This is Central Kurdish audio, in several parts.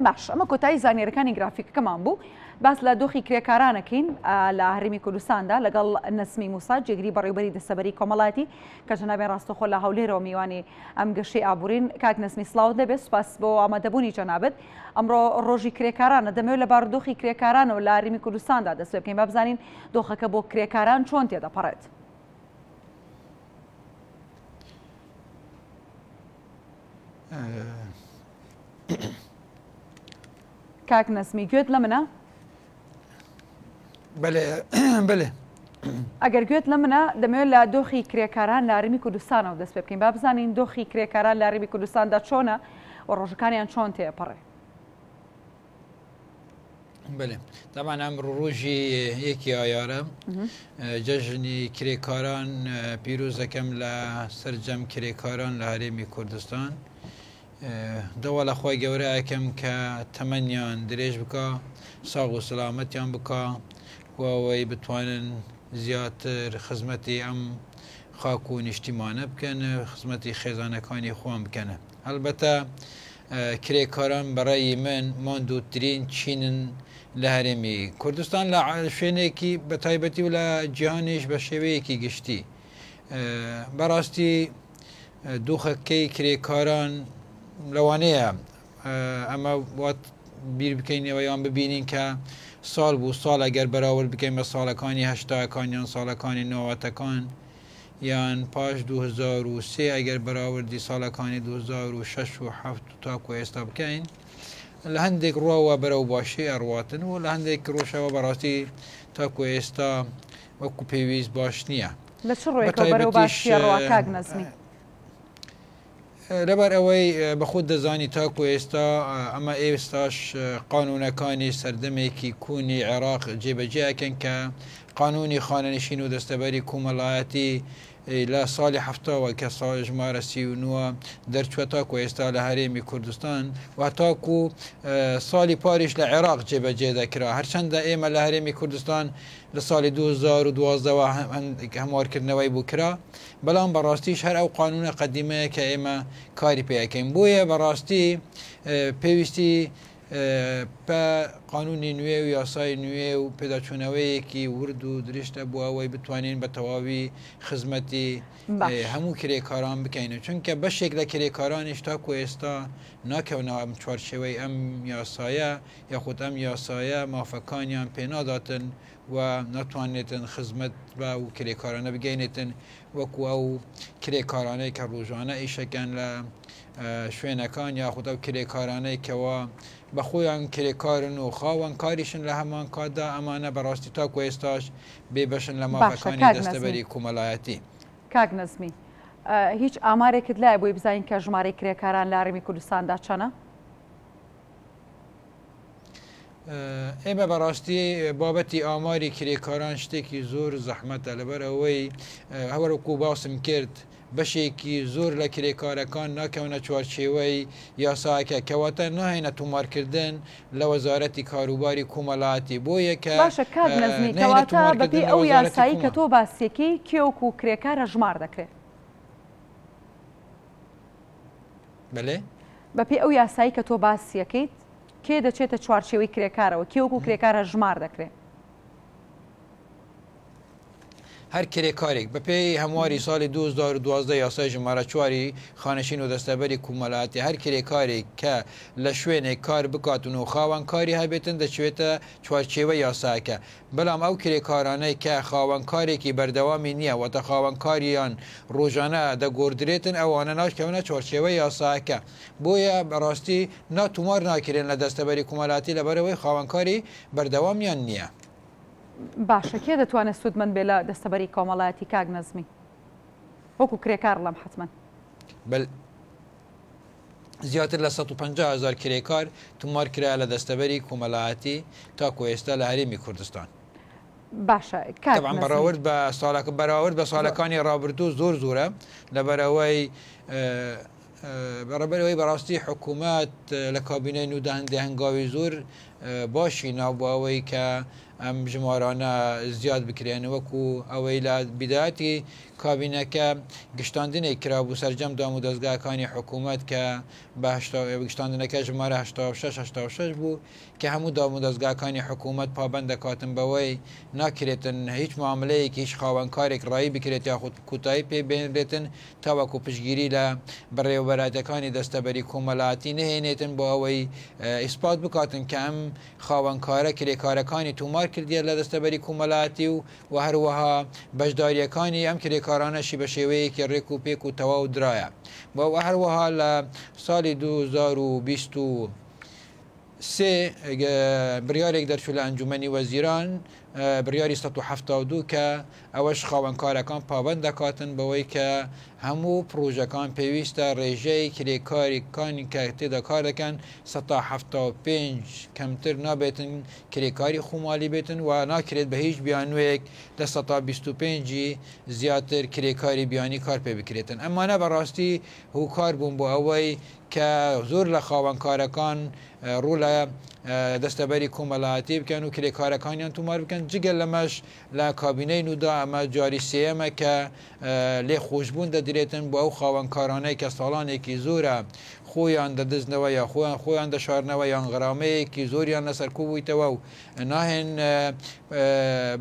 باش ئەمە کۆتایی زانیاریەکانی گرافیکەکەمان بوو. باس لە دۆخی کرێکارانەکەین لە هەرێمی کوردستاندا لەگەڵ نەسمی موسا جێگری بەڕێوبەری دەستەبەری کۆمەڵایەتی کە جەنابیان ڕاستەخۆ لە هەولێرەوە میوانی ئەم گەشەی ئابوورین. کاک نەسمی سڵاوت لێبێ، سوپاس بۆ ئامادەبوونی جەنابت. ئەمڕۆ ڕۆژی کرێکارانە، دەمەوێت لە بارودۆخی کرێکارانەوە لە هەرێمی کوردستاندا دەست پێ بکەین، با بزانین دۆخەکە بۆ کرێکاران چۆن تێدەپەڕێت. کاک نەزمی گوێت لە منە؟ بەلێ بەلێ. ئەگەر گوێت لە منە دەمەوێت لە دۆخی کرێکاران لە هەرێمی کوردستانەوە دەست پێ بکەین با بزانین دۆخی کرێکاران لە هەرێمی کوردستاندا چۆنە و ڕۆژەکانیان چۆن تێپەڕێ. بەلێ تەبعەن ئەمڕۆ ڕۆژی یەکی ئایارە جەژنی کرێکاران پیرۆز دەکەم لە سەرجەم کرێکاران لە هەرێمی کوردستان داوا لە خوای گەورە ئەکەم کە تەمەنیان درێژ بکا ساغ و سەلامەتیان بکا و ئەوەی بتوانن زیاتر خزمەتی ئەم خاک و نیشتیمانە بکەن خزمەتی خێزانەکانی خۆیان بکەن هەڵبەتە کرێکاران بەڕێی من ماندووترین چینن لە هەرێمی کوردستان لە شوێنێکی بە تایبەتی و لە جیهانیش بە شێوەیەکی گشتی بەڕاستی دۆخەکەی کرێکاران لەوانەیە ئەمە وات بیر بکەینەوە یان ببینین کە ساڵ بوو ساڵ ئەگەر بەراورد بکەین بە ساڵەکانی هەشتاکان یان ساڵەکانی نەوەتەکان یان پاش 2003 ئەگەر بەراوردی ساڵەکانی 2006 و 7 تاکو ئێستا بکەین لە هەندێک ڕووەوە بەرەو باشی ئەڕواتن و لە هەندێک ڕۆژەوە بەڕاستی تاکو ئێستا وەکو پێویست باش نییە. لە چ ڕووێکەوە بەرەو باشی ئەڕوا کاک نەزمی؟ لەبەر ئەوەی بە خۆت دەزانی تاکو ئێستا ئەمە ئێستاش قانونەکانی سەردەمێکی کونی عێراق جێبەجێ ئەکەن کە قانونی خانەنشین و دەستەبەری کۆمەڵایەتی لە ساڵی حەفتاوە کە ساڵ ژمارە 39 دەرچوە تاکو ئێستا لە هەرێمی کوردستان و تاکو ساڵی پاریش لە عێراق جێبەجێ دەکرا هەرچەندە ئێمە لە هەرێمی کوردستان لە ساڵی 2012 وە هەموارکردنەوەی بۆ کرا بەڵام بەڕاستیش هەر ئەو قانونە قەدیمەیە کە ئێمە کاری پێ ئەکەین بۆیە بەڕاستی پێویستی بە قانونی نوێ و یاسای نوێ و پێداچوونەوەیەکی ورد و درشتە بۆ ئەوەی بتوانین بە تەواوی خزمەتی هەموو کرێکاران بکەین چونکە بەشێک لە کرێکارانیش تاکو ئێستا ناکەونەوە ئەم چوارچێوەی ئەم یاسایە یاخود ئەم یاسایە مافەکانیان پێناداتن و ناتوانێتن خزمەت بە و کرێکارانە بگەینێتن وەکو ئەو کرێکارانەی کە ڕۆژانە ئیشەکەن لە شوێنەکان یاخود ئەو کرێکارانەی کەوا بە خۆیان کرێکارن و خاوەن کاریشن لە هەمان کاتدا ئەمانە بەڕاستی تاکو ئێستاش بێ بەشن لە مافەکانی دەستەبەری کۆمەڵایەتی. کاک نەزمی هیچ ئامارێکت لایە بۆی بزانین کە ژمارەی کرێکاران لە هەرێمی کوردستاندا چەنە؟ ئێمە بەڕاستی بابەتی ئاماری کرێکاران شتێکی زۆر زەحمەتە لەبەر ئەوەی هەوەرەکو باسم کرد بەشێکی زۆر لە کرێکارەکان ناکەونە چوارچێوەی یاساکە کەواتە ناهێنە تۆمارکردن لە وەزارەتی کاروباری کۆمەڵاتی بۆیە کە باشە کاک نەزمی کەواتە بەپێی ئەو یاسایی کە تۆ باسیەکەی کێ وەکو کرێکار هەژمار دەکرێت؟ بەلێ؟ بەپێی ئەو یاسایی کە تۆ باسیەکەیت کێ دەچێتە چوارچێوەی کرێکارەوە، کێ وەکو کرێکار هەژمار دەکرێ؟ هەر کرێکارێک بەپێی هەمواری ساڵی 2012 یاسای ژمارە چواری خانەشین و دەستەبەری کومەلاتی هەر کرێکارێک کە لە شوێنێک کار بکات و خاوەن کاری هەبێتن دەچێتە چوارچێوە یاساکە بەڵام ئەو کرێکارانەی کە خاوەن کارێکی بەردەوامی نییە واتە خاوەن کاریان ڕۆژانە دەگۆردرێتن ئەوانە ناکەونە چوارچێوەی یاساکە بۆیە بەڕاستی نا تومار ناکرێن لە دەستەبەری کومەلاتی لەبەرئەوەی خاوەن کاری بەردەوامیان نییە. باشە کێ دەتوانێت سوودمەند بێت لە دەستەبەری کۆمەڵایەتی کاک نەزمی؟ وەکو کرێکار ڵێم حەتمەن. بەل. زیاتر لە 150 هەزار کرێکار تومار کرایە لە دەستەبەری کۆمەلایەتی تاکو ئێستا لە هەرێمی کوردستان. باشە کاک تەبعەن نەزمی. بەراورد بە ساڵەکە بەراورد بە زۆر. ساڵەکانی ڕابردوو زۆر زۆرە لەبەرئەوەی بەڕەبەرەوەی بەڕاستی حکوومەت لە کابینەی نودا هەندێ هەنگاوی زۆر باشی نا بۆ ئەوەی کە ئەم ژمارانە زیاد بکرێن وەکو ئەوەی لە بیدایەتی کابینەکە گشتاندنێک کرابوو سەرجەم دام و دەزگاکانی حکوومەت کە بە گشتاندنەکە ژمارە 86 86 بوو کە هەموو دام و دەزگاکانی حکوومەت پابەند دەکاتن بەوەی ناکرێتن هیچ معاملەیەکی هیچ خاوەنکارێک ڕایی بکرێت یاخود کوتایی پێ بێنرێتن تاوەکو پشتگیری لە بەڕێوەبەرایەتەکانی دەستەبەری کۆمەلایەتی نەهێنێتن بۆ ئەوەی ئیسپات بکاتن کە ئەم خاوەنکارە کرێکارەکانی تۆمار کردیە لە دەستەبەری کۆمەلایەتی و و هەروەها بەشداریەکانی ئەم کرێکارانەشی بە شێوەیەکی ڕێک و پێک و تەواو درایە و هەروەها لە ساڵی 2023 بڕیارێک دەرچوو لە ئەنجومەنی وەزیران بڕیاری 172 کە ئەوەش خاوەنکارەکان پابەند دەکاتن بەوەی کە هەموو پڕۆژەکان پێویستە ڕێژەی کرێکاریکانی کە تێدا کار دەکەن 75% کەمتر نابێتن کرێکاری خۆمالی بێتن و ناکرێت بە هیچ بیانوویەک لە 25% زیاتر کرێکاری بیانی کار پێ بکرێتن. ئەمانە بەڕاستی هۆکار بوون بۆ ئەوەی کە زۆر لە خاوەنکارەکان ڕوو لە دەستەبەری کۆمەڵایەتی بکەن و کرێکارەکانیان تۆمار بکەن. جگە لەمەش لە کابینەی نودا ئەمە جاری سێیەمە کە لێ خۆشبوون دەدرێتن بۆ ئەو خاوەنکارانەی کە ساڵانێکی زۆرە خۆیان دەدزنەوە یا خۆیان خۆیان دەشارنەوە یان غرامەیەکی زۆریان لەسەر کۆبوویتەوە و ناهێن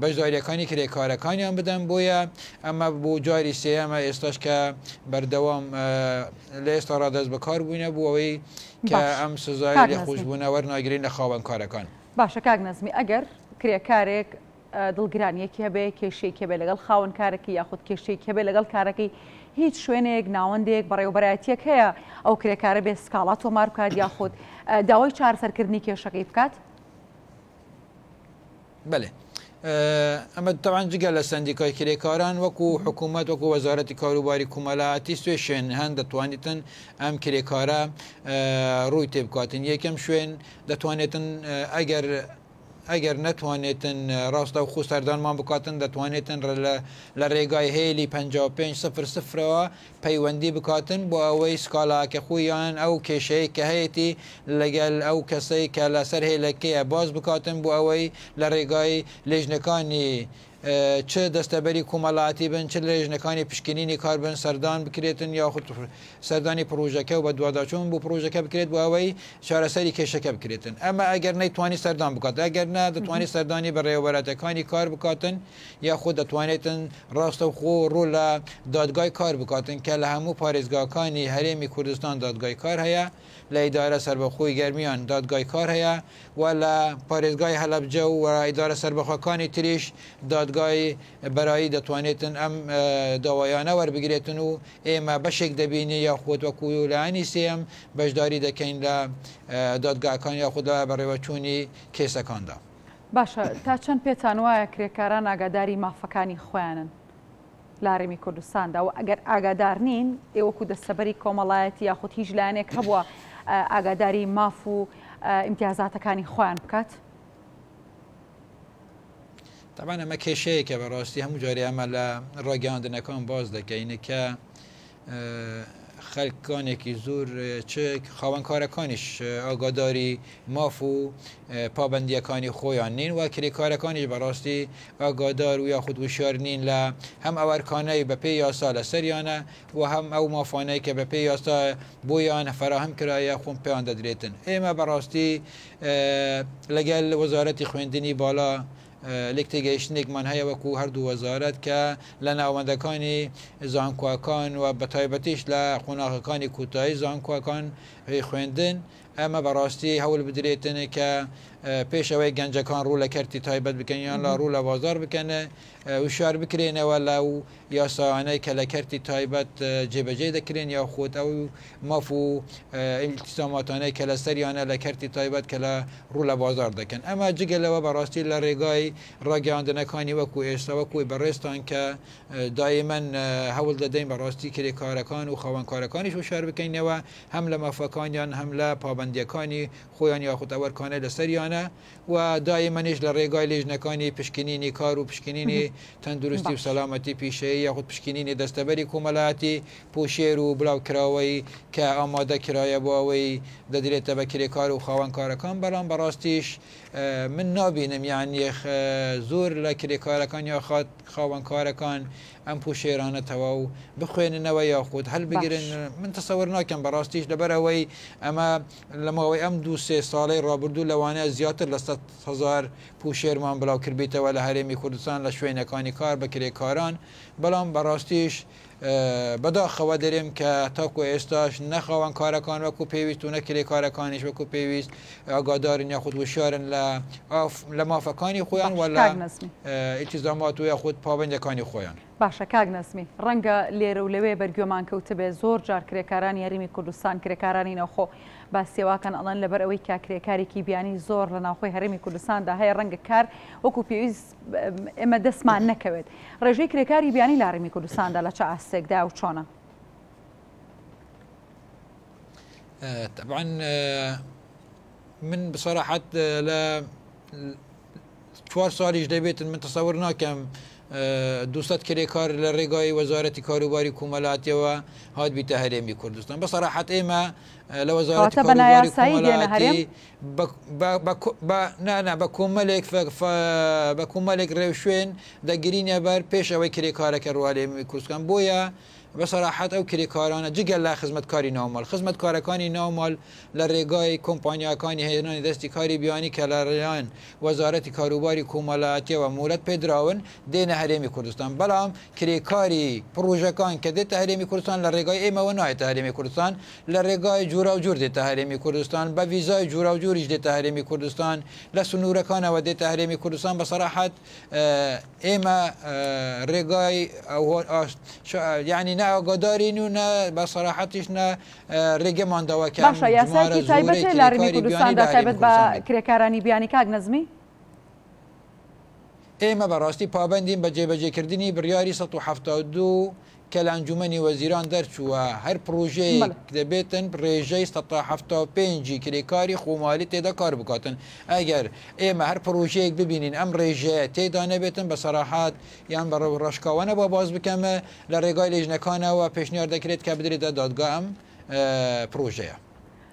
بەشداریەکانی کرێکارەکانیان بدەن. بۆیە ئەمە بۆ جاری سێیەمە ئێستاش کە بەردەوام لە ئێستا ڕادەست بەکار بووینە بۆ ئەوەی کە ئەم سزای لێخۆشبوونە وەرناگرین لە خاوەنکارەکان. باشە کاک نەزمی، ئەگەر کرێکارێک دڵگرانیەکی هەبێ، کێشەیەکی هەبێ لەگەڵ خاوەن کارەکەی یاخود کێشەیەکی هەبێ لەگەڵ کارەکەی، هیچ شوێنێک، ناوەندێک، بەڕێوەبەرایەتیەک هەیە ئەو کرێکارە بێ سکاڵا تۆمار بکات یاخود داوای چارەسەرکردنی کێشەکەی بکات؟ بەێ ئەمە تەوان جگە لە سندیکای کرێکاران وەکو حکوومەت وەکو وەزارەتی کاروباری کومەلاتی سوێ شوێن هەن دەتوانیتن ئەم کرێکارە ڕووی تێبکاتن. یەکەم شوێن دەتوانێتن ئەگەر ئەگەر نەتوانێتن ڕاستەوخۆ سەردانمان بکاتن دەتوانێتن لە ڕێگای هێلی 55 0 0ەوە پەیوەندی بکاتن بۆ ئەوەی سکاڵاکە خۆیان ئەو کێشەیە کە هەیەی لەگەل ئەو کەسەی کە لەسەر هێلەکەیە باز بکاتن بۆ ئەوەی لە ڕێگای لێژنەکانی چ دەستەبەری کۆمەڵاتی بن چ لێژنەکانی پشکنینی کار بن سەردان بکرێتن یاخود سەردانی پرۆژەکە و بەدواداچوون بۆ پرۆژەکە بکرێت بۆ ئەوەی چارەسەری کێشەکە بکرێتن. ئەمە ئەگەر نەیتوانی سەردان بکات، ئەگەر نا دەتوانێت سەردانی بەڕێوەبەرەتەکانی کار بکاتن یاخود دەتوانێتن ڕاستەوخۆ ڕوو لە دادگای کار بکاتن کە لە هەموو پارێزگاکانی هەرێمی کوردستان دادگای کار هەیە، لە ئیدارە سەربەخۆی گەرمیان دادگای کار هەیە و لە پارێزگای هەلەبجە و ئیدارە سەربەخۆکانی تریش دادگای بەرایی دەتوانێتن ئەم داوایانە وەربگرێتن و ئێمە بەشێک دەبینی یاخود وەکو لایەنی سێیەم بەشداری دەکەین لە دادگاکان یاخود لە بەڕێوەچوونی کێسەکاندا. باشە تا چەند پێتان وایە کرێکاران ئاگاداری مافەکانی خۆیانن لە هەرێمی کوردستاندا و ئەگەر ئاگادار نین ئێوە وەکو دەستەبەری کۆمەڵایەتی یاخود هیچ لایەنێک هەبووە ئاگاداری ماف و ئیمتیازاتەکانی خۆیان بکات؟ تەبعەن ئەمە کێشەیەکە بەڕاستی هەموو جارێ ئەمە لە ڕاگەیاندنەکان باس دەکەین کە خەلکانێکی زۆر چ خاوەنکارەکانیش ئاگاداری ماف و پابندیەکانی خۆیان نین و کرێکارەکانیش بەڕاستی ئاگادار و یاخود وشیار نین لە هەم ئەوەرکانەی بەپێی یاسا لەسەریانە و هەم ئەو مافانەی کە بەپێی یاسا بۆیان فەراهەم کرایە خۆم پێیان دەدرێتن. ئێمە بەڕاستی لەگەل وەزارەتی خوێندنی باڵا لێک تێگەیشتنێکمان هەیە وەکو هەردوو وەزارەت کە لە ناوەندەکانی زانکۆکان و بەتایبەتیش لە قۆناغەکانی کوتایی زانکۆکان خوێندن ئەمە بەڕاستی هەوڵ بدرێتن کە پێش ئەوەی گەنجەکان ڕوو لە کەرتی تایبەت بکەن یان لە ڕوو لە بازار بکەن وشار بکرێنەوە لەو یاسایانەی کە لە کەرتی تایبەت جێبەجێ دەکرێن یاخود ئەو ماف و ئیلتیزاماتانەی کە لەسەریانە لە کەرتی تایبەت کە لە ڕوو لە بازار دەکەن. ئەمە جگە لەوە بەڕاستی لە ڕێگای ڕاگەیاندنەکانی وەکو ئێستا وەکو بەڕێزتان کە دایمەن هەوڵ دەدەین بەڕاستی کرێکارەکان و خاوەنکارەکانیش وشار بکەینەوە هەم لە مافەکانیان هەم لە پابەندی. پابەندیەکانی خۆیان یاخود ئەو ئەرکانەی لەسەریانە و دایمەنیش لە ڕێگای لیژنەکانی پشکنینی کار و پشکنینی تەندروستی و سەلامەتی پیشەیی یاخود پشکنینی دەستەبەری کۆمەلایەتی پۆشێر و بڵاوکراوەی کە ئامادە کرایە بۆ ئەوەی دەدرێتە بە کرێکار و خاوەنکارەکان بەڵام بەڕاستیش من نابینم یانی زۆر لە کرێکارەکان یاخات خاوەنکارەکان ئەم پوشێرانە تەواو بخوێننەوە یاخود هەلبگرن من تەسەور ناکەم بەڕاستیش لەبەر ئەوەی ئەمە لە ماوەی ئەم دوو سێ ساڵەی ڕابردوو لەوانەیە زیاتر لە 100,000 پوشێرمان بڵاو کردبیتەوە لە هەرێمی کوردستان لە شوێنەکانی کار بە کرێکاران بەڵام بەڕاستیش بەداخەوە دەرێم کە تاکو ئێستاش نە خاوەنکارەکان وەکو پێویست و نە کرێکارەکانیش وەکو پێویست ئاگادارن یاخود وشیارن لە لە مافەکانی خۆیان و لە ئیلتیزامات و یاخود پابەندەکانی خۆیان. باشە کاک نەزمی، ڕەنگە لێرە و لەوێ بەرگوێمان کەوتبێ زۆر جار کرێکارانی هەرێمی کوردستان، کرێکارانی ناوخۆ باسی واکەن ئەڵێن لەبەر ئەوەی کە کرێکارێکی بیانی زۆر لە ناوخۆی هەرێمی کوردستاندا هەیە ڕەنگە کار وەکو پێویست ئێمە دەستمان نەکەوێت. ڕێژەی کرێکاری بیانی لە هەرێمی کوردستاندا لە چ ئاستێکدایە و چۆنە؟ طبعا من بصراحة لە چوار ساڵیش دەبێتن من تەسەور ناکەم 200 کرێکار لە ڕێگای وەزارەتی کاروباری کۆمەلاتیەوە هات بیتە هەرێمی کوردستان بە سەراحەت ئێمە لە وەزارەتی کاروباری کۆمەلایەتی بە کۆمەلێک بە کۆمەلێک ڕێوشوێن دەگرینە بەر پێش ئەوەی کرێکارەکە ڕوالێمی کوردستان بۆیە بە سەراحەت ئەو کرێکارانە جگە لە خزمەتکاری ناوماڵ، خزمەتکارەکانی ناوماڵ لە رێگای کۆمپانیاکانی هێنانی دەستی کاری بیانی کە لە لایەن وەزارەتی کاروباری کۆمەلایەتیەوە مۆلەت پێدراون دێنە هەرێمی کوردستان بەڵام کرێکاری پڕۆژەکان کە دێتە هەرێمی کوردستان لە رێگای ئێمەوە نایەتە هەرێمی کوردستان لە رێگای جوراوجور دێتە هەرێمی کوردستان بە ڤیزای جوراوجوریش دێتە هەرێمی کوردستان لە سنوورەکانەوە دێتە هەرێمی کوردستان بە سەراحەت ئێمە ڕێگای یعنی نە ئاگادارین و نە بە سەراحەتیش نە ڕێگەمان داوە کە باشە یاسایەکی تایبەت هەیە لە هەرێمی کوردستاندا تایبەت بە کرێکارانی بیانی کاک نەزمی؟ ئێمە بەڕاستی پابەندین بە جێبەجێکردنی بڕیاری 172 کە لە ئەنجومەنی وەزیران دەرچووە، هەر پڕۆژەیەک دەبێتن ڕێژەی 175 ی کرێکاری خۆمالی تێدا کار بکاتن، ئەگەر ئێمە هەر پڕۆژەیەک ببینین ئەم ڕێژەیە تێدا نەبێتن بە سەراحەت یان بە ڕاشکاوانە با باس بکەم لە ڕێگای لێژنەکانەوە پێشنیار دەکرێت کە بدرێتە دادگا ئەم پڕۆژەیە.